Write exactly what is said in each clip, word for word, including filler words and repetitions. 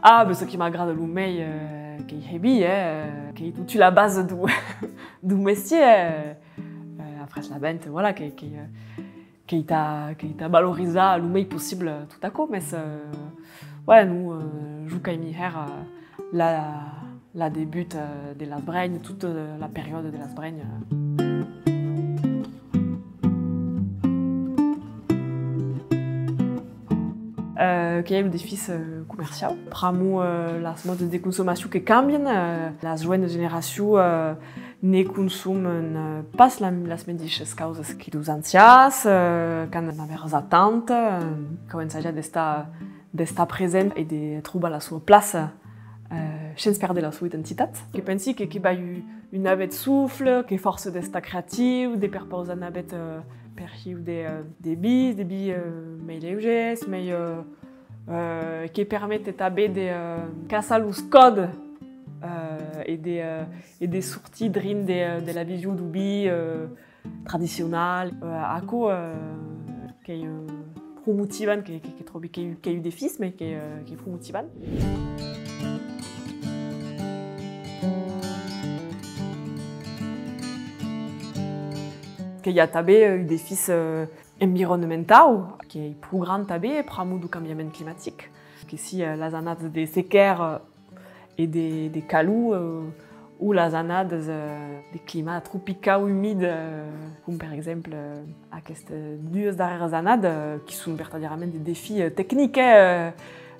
Ah, ben, çò qui m'agrada lo mei, euh, qu'ei hèr vin, eh, euh, qu'ei totun la basa deu, deu mestièr, eh. Euh, après la venta, voilà, qu'ei, qu'ei, euh, qu'ei tà, qu'ei tà valorizar lo mei possible tot aquò, mes, euh, ouais, non, euh, jo qu'aimi hèr, euh, la, la debuta, euh, de las brenhas, tota, euh, la periòda de las brenhas. Euh, qu'ei un defís, euh, comerciau. Pr'amor, euh, las mòdas de consomacion que cambian, euh, las joenas generacions, euh, ne consoman, euh, pas la, las medishas causas que los ancians, euh, qu'an navèras atantas, euh, cau ensajar d'estar, d'estar present e de trobar la soa plaça, euh, shens pèrder la soa identitat. Que pensi que, que balh un, un navèth sofle, que fòrça d'estar creatiu, de perpausar navèth, euh, per hiu de, euh, de vins, de vins, euh, mei leugèrs, mei, euh, euh, que permete tanben de, euh, cassar los còdes, euh, e de, euh, e de sortir drin de, euh, de la vision deu vin, euh, tradicional. Euh, aquò, euh, qu'ei, euh, pro motivant, que, que, que tròbi qu'ei, qu'ei un defís, mes que, euh, qu'ei pro motivant. Que i a tanben, euh, un defís, euh, environementau, qu'ei pro grand tanben, pr'amor deu cambiament climatic. Que si, euh, las annadas de sequèra, euh, e de, de calor, euh, o las annadas, euh, de climat tropicau umid, euh, com per exemple, euh, aquestas duas darrèras annadas, euh, qui son vertadièrament de defís, euh, tecnics, euh,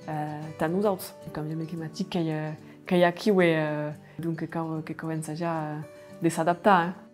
euh, tà nosauts. Lo cambiament climatic qu'ei, euh, qu'ei aquiu e, euh, donc que cau, que cau ensajar, euh, de s'adaptar, eh.